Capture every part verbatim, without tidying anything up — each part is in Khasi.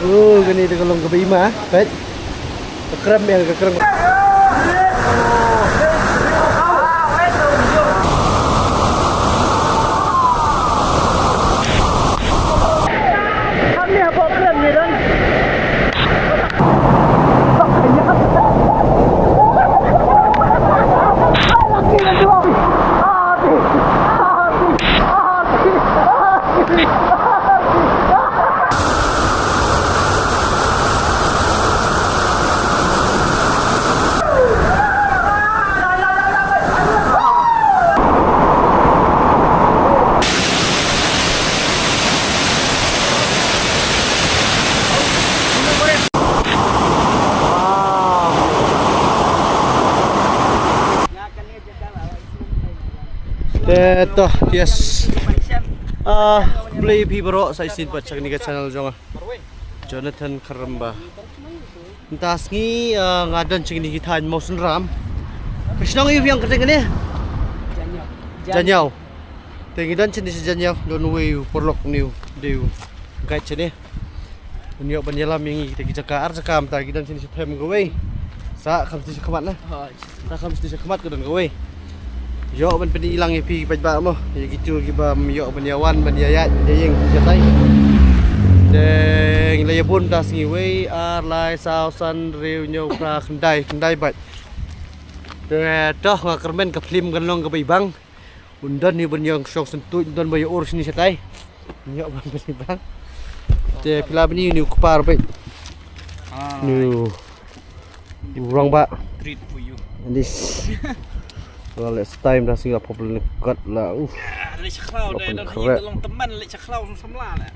Oh, kane te ka long kaba ima, peit. Ka krem ïa ka krem. Te to, yes. Ah, khublei phi baroh sa shisien pat sha kane ka channel jong nga, Jonathan Kharamba. Mynta sngi, ah, nga don sha kine ki thaiñ Mawsynram. Ka shnong aïu biang kyrteng kane? Janiaw. Te ngi don shane sha Janiaw, don uwei u paralok, une u dei u guide shane. Un ïoh ban ïalam ïa ngi kita ki jaka ar jaka, mynta ngi don shane sha them kawei. Sa kham sha khmat na. Sa kham sha khmat ka don kawei. Ïoh ban pyni lang ïa phi ki paidbah mo, ïa kitu kiba ym ïoh ban ïa wan ban ïa ïaid ban ïa ïeng ki jatai. Te ngi la ïa bun mynta sngi, wei, ar, lai, saw, san, hynriew, hynñiew, phra, khyndai, khyndai bad. Te to nga kyrmen ka phlim kan long kaba ibang. Un don ïa ban ïa shong sngewthuh, un don ba ïa ur shane shatai. Ïa ban bani bang. Te phi la bani une u kpa bad. Ah. Une u rangbah. Treat for you. And this. Well, it's time dah singa problem kat la. Uh. Ah, leh sha khlaw deh, don hi ka long teman leh sha khlaw sum samla leh.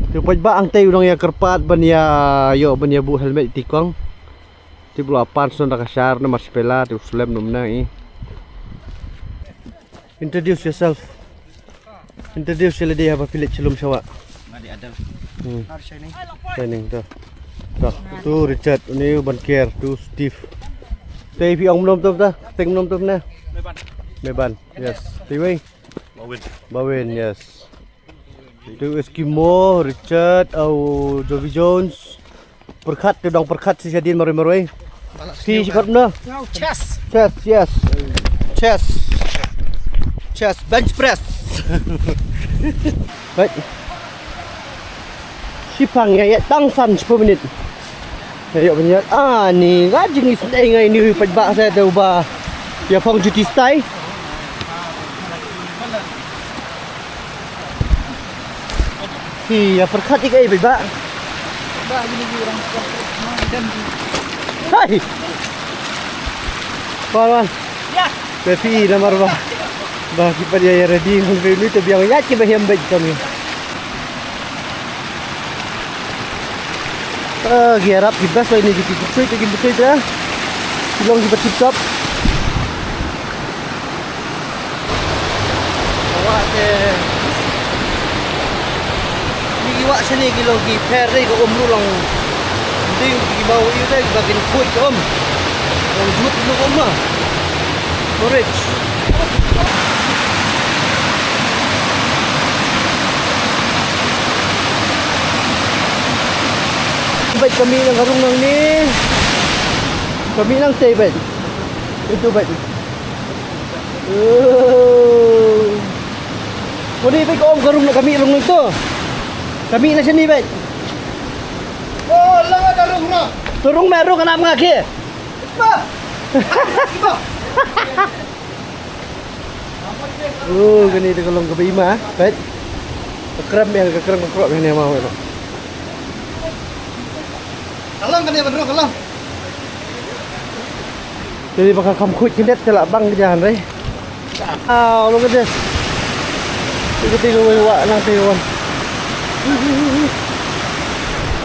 Tu paidbah hangtei u dang ïa kyrpad ban ïa ïoh ban ïa buh helmet ïa i kong. Te u la pan shen da ka shar namar shu pela te u slem nym nang i. Introduce yourself. Introduce ïa lade haba phi leit sha lum sha wah. Nga dei Adel. Hmm. Shining. Shining to. To. Tu Richard, une u Banker, tu Steve. Te phi ong mano mano to, te mano mano ne? Meban. Meban. Yes. Te wei? Bawin. Bawin, yes. Tu Eskimo, Richard, au Jovi Jones. Pyrkhat, tu dang pyrkhat shi shadien marwei marwei. Phi shi kot no? Chest. Chest, yes. Chest. Chest, bench press. Baik. Shipang ïa ïa tang san shiphew minit. Ïa ïa ban ïa. Ah, ni nga jingis dei ngai ni paidbah sa dei uba ïa phong juti stai. Hi, ïa pyrkhat ïa kaei paidbah. Hai. Wan wan. Ïa. Te phi namar ba. Ba ki pat ïa ready ngan phi ni te biang ïa ki ba hiam bad kami. Eh, gear up ki best ba ini ki putri ki putri ya. Ki long ki ba tip top. Wah te. Ni ki wah shane ki long ki pher dei ka um ruh long. Dei ki ba u yu dei ki ba kin khuid ka um. Long jut ruh ka um ma. Norwich. Bad kami nang ka rung nang ni. Kami nang tei bad. Itu bad. Oh. Kuni bad ka um ka rung nang kami rung nang tu. Kami nang sini bad. Oh, lama dah rung nang. Tu rung me rung kana mengaki. Ba. Oh, kane te ka long kaba ima, peit. Ka krem ïa, ka krem ka krop ïa ne ma wei. Ka long kane ban rung ka long. Te ba ka kham khuid kyndet te la bang ka jahan re. Ah, long kyndet. Te ka te ka wei wa nang te ka wan.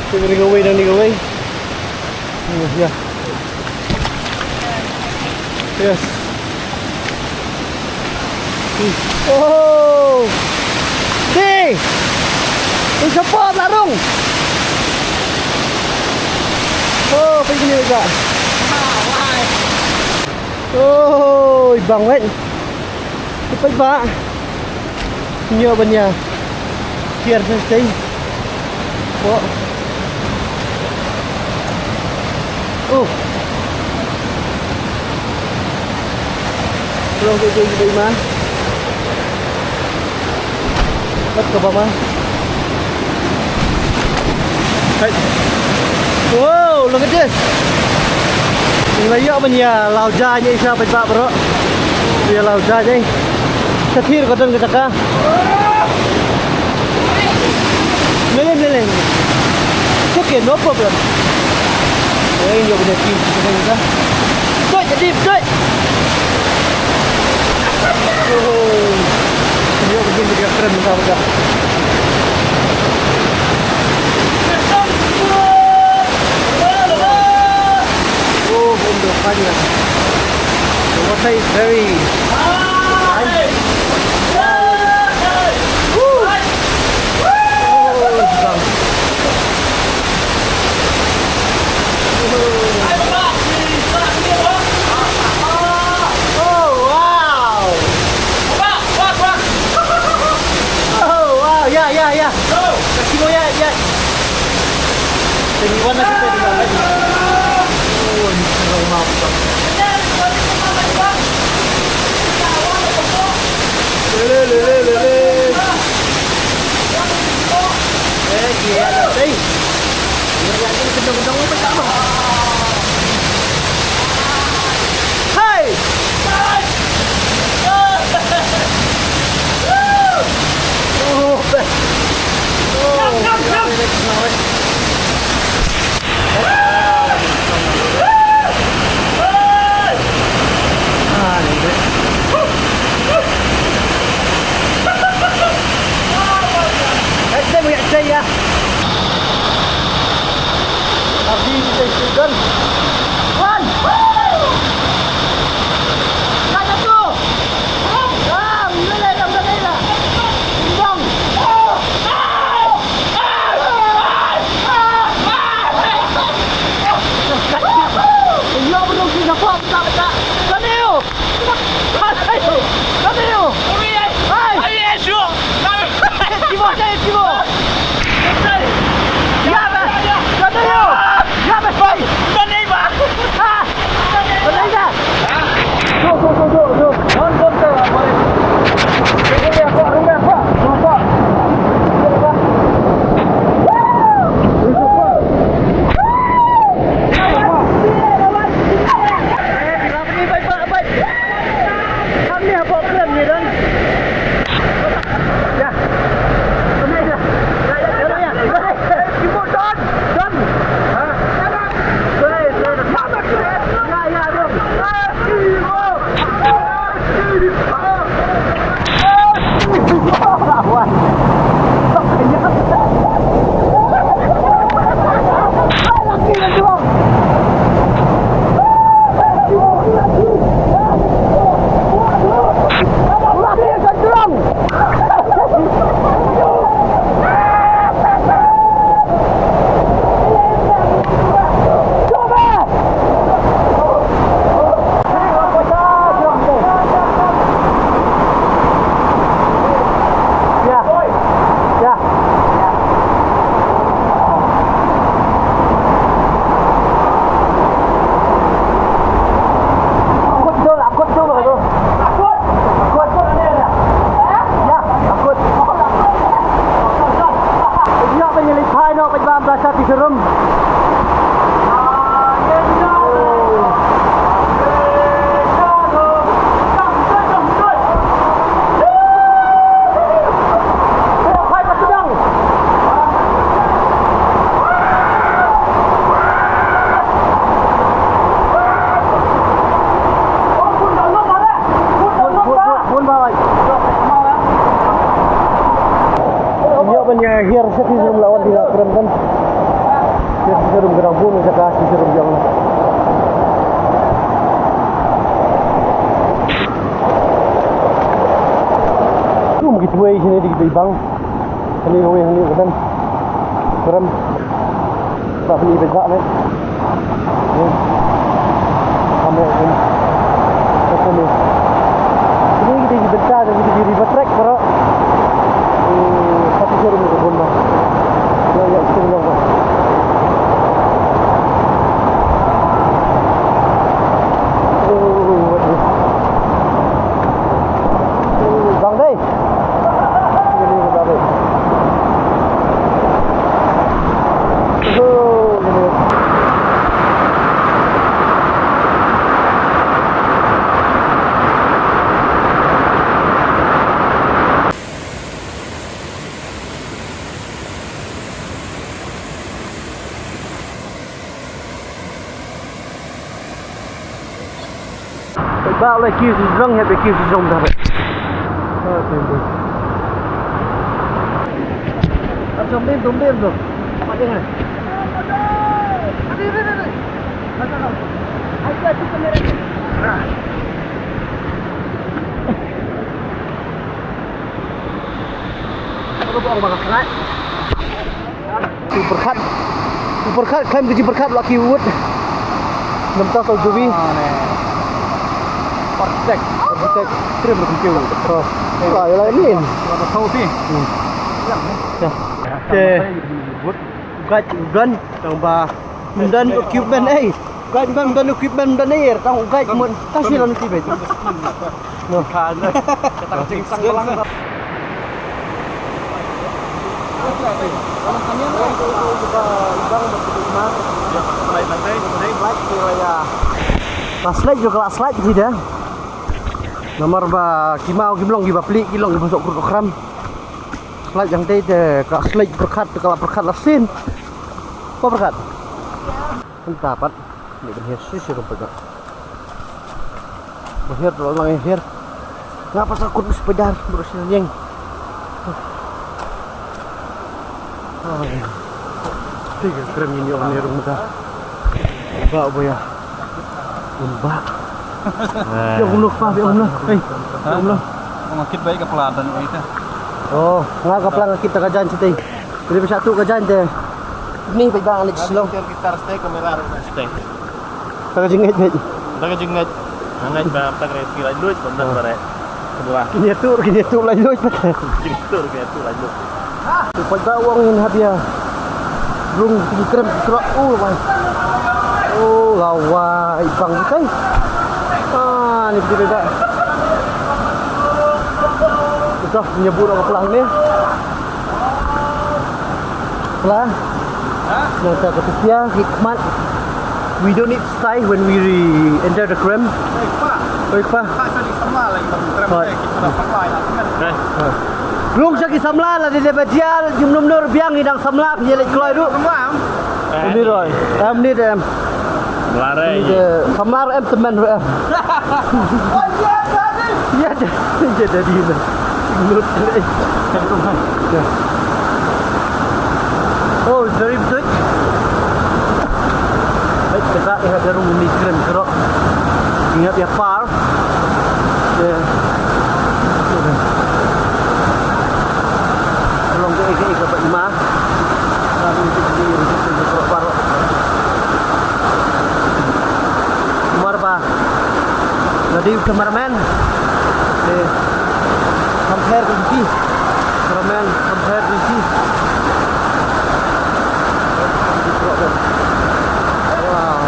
Te ka ri ka wei nang ni ka wei. Hmm, ya. Yes. Oh. Di. Di support larung. Oh, pergi ni juga. Oh, ibang wet. Cepat ba. Nyo banya. Kiar sa stay. Oh. Bro, go, go, go, man. Let's go, man. Hey. Wow, look at this. Ngi la ïoh ban ïa law jaiñ ïa sha bad ba, bro. Ïa law jaiñ ïa. Sa thir ko don ka jaka. Lele, lele. It's okay, no problem. Oi, ïoh ban ïa ki, kita, kita. Doi, dip, doi. Oh. Ïoh ban ïa kren, kita, kita. Oh, bumbu banyak. The water is very nice. Woo! Oh, bang. Oh, wow. Oh, wow. Yeah, yeah, yeah. Kasi mo yan, yan. Twenty-one na kita di ba? Oh, hindi ko na umabot. Lele, lele, lele. Eh, iya, iya, iya. Iya, iya, iya, gendong, gendong, gendong. Hey! Ïoh ban ïa hiar sha ki rum la wan di la kren kan. Hiar sha ki rum ka dang bun jaka sha ki rum jong. Rum ki tuai sini di ki bang. Sini kawei sini kan. Kren. Ba pynïaid bad ba ne. Kane ki dei ki bynta jong ki river trek baroh. Ka phi shu rum ka bun ba. Ïa, ïa, shu rum. Ba lai kiew sha jrong, hep kiew sha jrong dah. Ar jong bim dum bim dum. Pat ing. Super cut. Super cut, khlem ka jingpyrkhat la ki wut. Namta sa jubi. Ah, ne. Perfect. Perfect. Trim rukum kiu. Oh. Wah, yalah ni. Wah, tahu sih. Hmm. Ya. Te. Wut gan tang ba. Ym don equipment ei. Guide ban don equipment don air tang guide mun ta shi lan ti bet. No. Kata jing sang lang. Ka slide juga ka la slide ji da. Namar ba ki maw kim long kiba pli ki long kiba sok krut kram. Slide jang te te ka slide pyrkhat ka la pyrkhat la sin. Ko pyrkhat. Ynda pat. Ni ban hiar shisha rumput. Ban hiar tu lang hiar. Nga pasal kut sepedar, bro, sini nyeng. Tiga krem ini orang ni rumah dah. Ba boya. Umba. Ya umloh pa, ya umloh. Hei. Ya umloh. Ngakit baik ka pelan dan oi ta. Oh, nga ka pelan ngakit ta ka jan siti. Jadi besatu ka jan te. Ni baik bang anik slow. Gitar stay kamera stay. Ta ka jingngeit ngeit. Ta ka jingngeit. Ngeit ba ta ka resi lai lut ba nang bare. Kedua. Kini atur, kini atur lai lut. Kini atur, kini atur lai lut. Tu pai ba wang in habia. Rung ti krem ti krok u wai. Oh, lawai bang kai. Ah, ni ti ba. Ito, nyebut ka pelan ni. Pla. Nang ta ka pia ki khmat. We don't need to stay when we re- enter the krem. Oi pa. Oi pa. Rung sha ki samla la de ba jial jum num nur biang i dang samla phi lek kloi ru. Ni roi. Em ni de em. Mlare. Ni de samla em temen ru em. Ya, ya, ya, jadi ni. Lut. Ya. Oh, it's very big. Hai, kita ya, ada rumah migran kerok. Ingat ya, par. Ya. Tolong ke, ke, ke, Pak Imam. Kami untuk beli, untuk beli kerok baru. Umar ba. Nadi cameraman. Eh, compare ke sini. Cameraman, compare ke sini. Wow.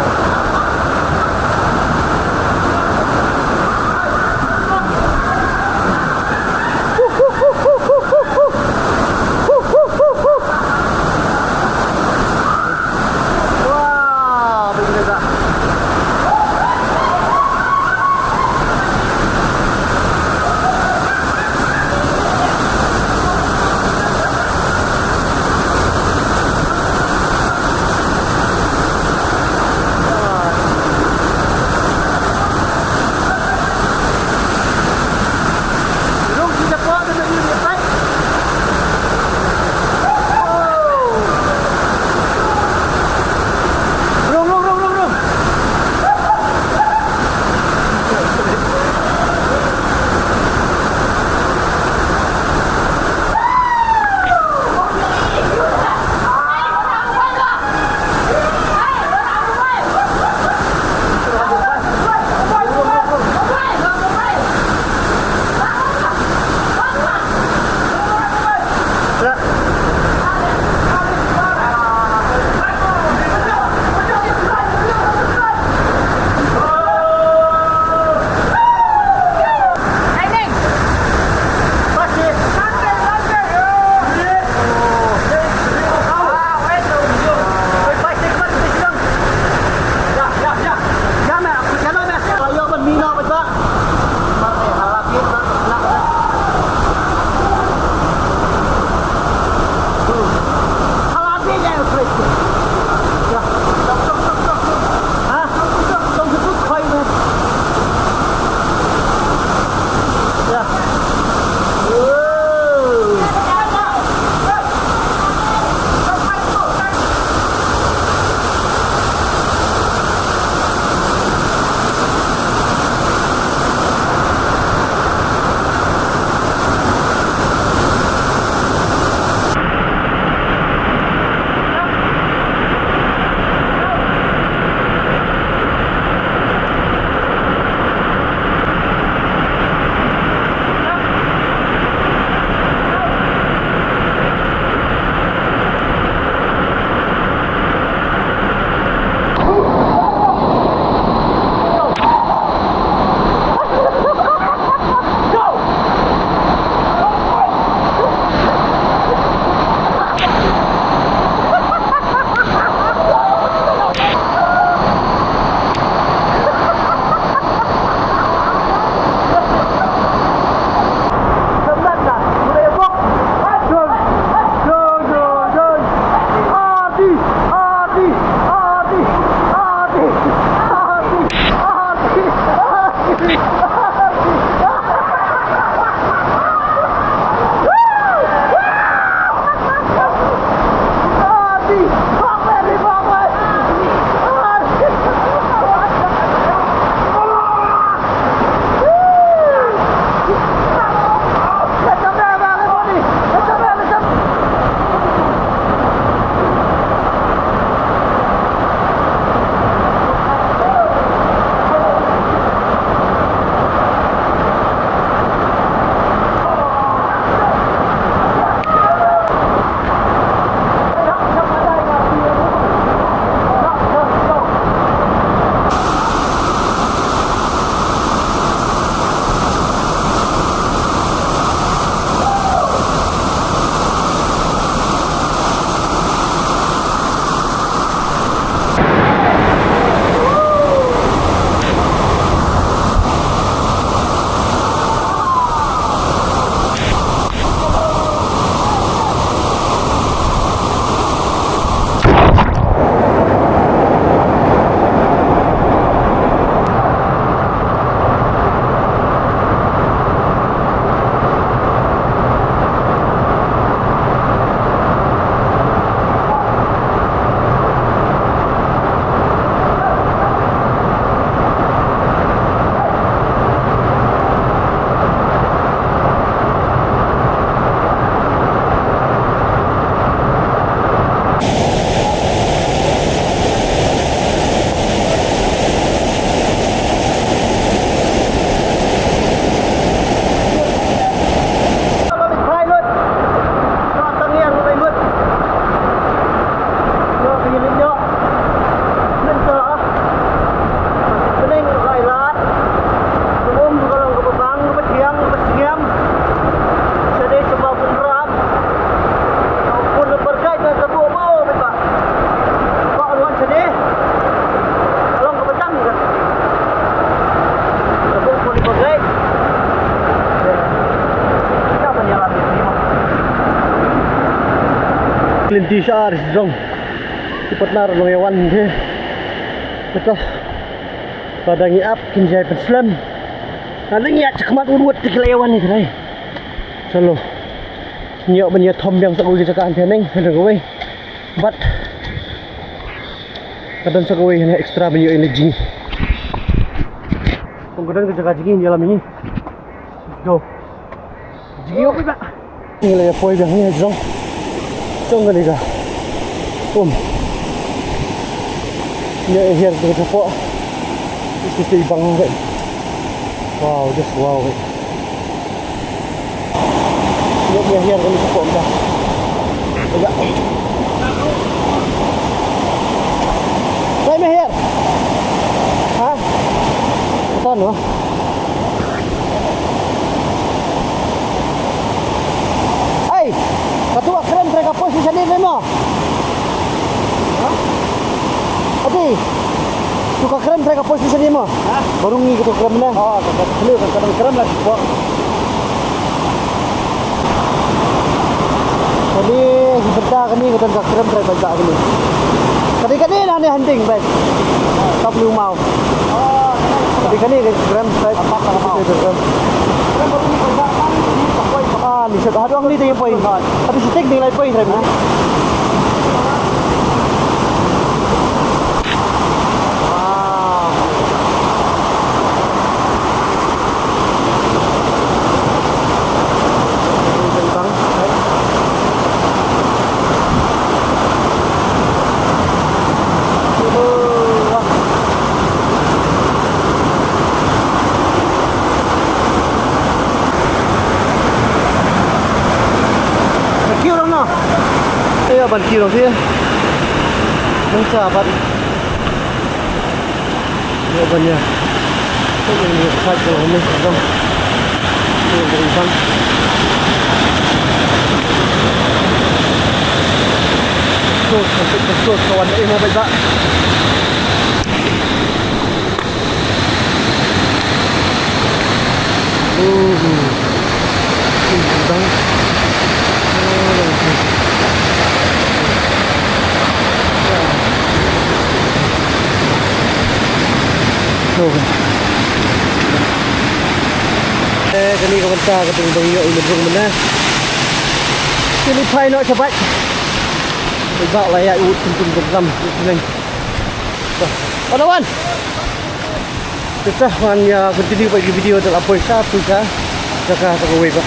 Lynti sha ar jong ki partner long ïa wan hi. Betul. Ba dang ïa ap kin jai pynslem. Nga dang ïa check mat wut wut te ki la ïa wan hi kane. Chalo. Ngi ïoh ban ïa thom biang sa kawei ka jaka hangtei neng, hangtei kawei. But ka don sa kawei hangtei extra ban ïoh ïa la jingïa. Kong ka don ka jaka jingïa ïa la mih. Let's go. Jingïoh ïa ba. Ngi la ïa poi biang hi ha jrong. Jong kane ka um. Ngi ïa hiar ka shapoh. Isi te bang. Wow, just wow. Ngi ïa hiar ka shapoh ka. Ega. Try me hiar. Ha? Ton, no? Ai, katu ka krem trai ka poi sha shane mo. Ha? Ati. Tu ka krem trai ka poi sha shane mo. Ha? Baru ngi katu krem na. Oh, ka, ka, ka, ka krem la sipok. Kane, bynta kane, ka don ka krem trai bynta kane. Kane, kane, na ne hunting, bai. Top Liu Mau. Kane, kane, ka krem trai. Apa, apa, apa. Krem. Ah, ni sha, haduh ni ding poi. Haduh shooting ding lai poi, krem. Ah. Kiu rong no. Ayo ban kiu rong sih. Nang sa ban. Yo ban ya. Ko ni ni sa ko ni dong. Ko ni ban. Ko ko ko ko wan eh mo ba. Eh, kane ka bynta ka dang dang ïoh i mudrong mynne. Kine phai noh shabai. Ba la ïa ut kum kum kum kum. Wan, wan. Te sa ngan ïa continue bad ki video da la poi sha, poi sha jaka ta kawei ba.